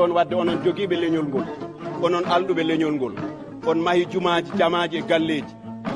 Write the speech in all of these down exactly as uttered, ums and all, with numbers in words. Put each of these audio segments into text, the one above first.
On wadde onon jogiiɓe leñol ngol, onon alɗuɓe leñol ngol, on mahi jumaaji, jamaaji e galleeji,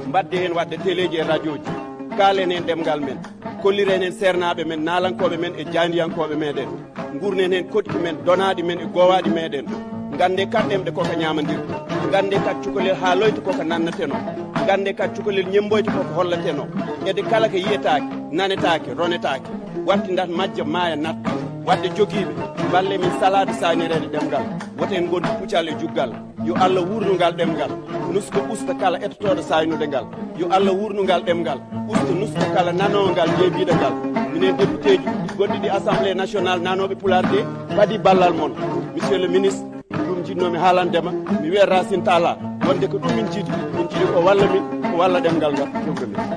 mbadde heen wadde teleeji e rajooji, kaalen heen ɗemngal men, kolliren heen seernaaɓe men, naalankooɓe men e jaayndiyankooɓe meeɗen, nguurnen heen koɗki men, donaaɗi men e goowaaɗi meeɗen. Nganndee kadi ɗemɗe ko ka ñaamandirɗe, nganndee kadi cukalel haaloyta ko ka nannatenoo, nganndee kadi cukalel ñemmboyta ko ka hollatenoo. Ede kala ka yiyetaake, nanetaake, ronetaake. Wattindat majja maaya natta. Wadde jogiiɓe, mballe min salaade saaynireede ɗemngal. Woto en ngondu puccal e juggal. Yo Allah wuurnu ngal ɗemngal. Nuska usta kala etotooɗo saaynude ngal. Yo Allah wuurnu ngal ɗemngal. Usta nuska kala nanoowo ngal jeebiiɗo ngal. Minen députéeji gonɗi ɗi Assemblée nationale nanooɓe Pulaar de, mbaɗi ballal mon. Monsieur le ministre, ɗum njiɗnoomi haalande ma, mi wiya Racine Talla, wonde ko ɗum min njiɗi, min njiɗi ko walla min, ko walla ɗemngal ngal. Je vous remercie.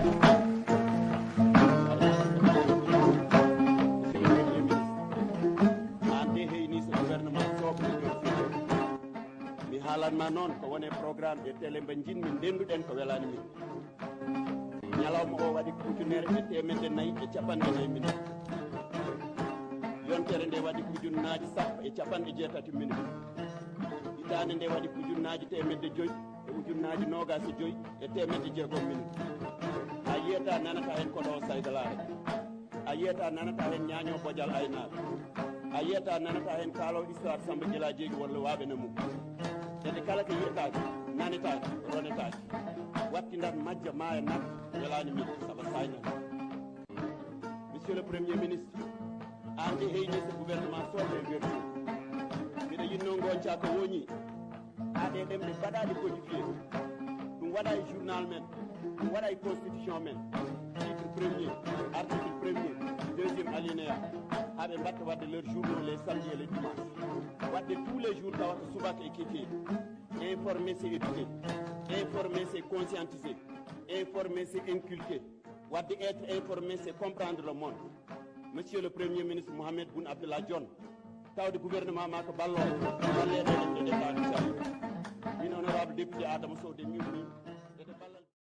An de heyni so gouvernement sookno jom. Mi haalan ma noon ko woni e programme e télé mba njiɗmi ndennduɗen ko welaani min. Ñalawma o waɗi ko ujunere e teemedde nayi e capanɗe nayi minutes. Yontere nde waɗi ko ujunnaaji sappo e capanɗe jeetati minutes. Hitaande nde waɗi ko ujunnaaji teemedde joyi e ujunnaaji noogaas e joyi e teemedde jeegom minutes. A yiyata nanata heen koɗo o saydalaare. A yiyata nanata heen ñaaño bojal aynaaɓe. A yiyata nanata heen kaalo histoire Samba Gila Jeegi walla waaɓe na mum. Ede kala ko yiyetaake, nanetaake, ronetaake. Wattindat majja maaya nat, welaani min, saba saayna. Monsieur le Premier ministre, an de heyni so gouvernement sookno e werdi. Mbiɗa yinnoo ngoo caka wooñi. Haa ɗe ɗemɗe mbaɗaali codifié. Ɗum waɗa e journal men, ɗum waɗa e constitution men. Titre premier, article premier, deuxième alinéa. Haa ɓe mbatta waɗde leurs journaux les samedis et les dimanches. Waɗde tous les jours tawata subaka e kikiiɗe. Informer, c'est éduquer. Informer, c'est conscientiser. Informer, c'est inculquer. Waɗde être informé, c'est comprendre le monde. Monsieur le Premier ministre Mohamed Boun Abdallah Dionne, tawde gouvernement ma ko balloowo, balleɗo ɗemɗe ɗe tan, inchallah. Min honorable député Adama Sow de, mi ummi.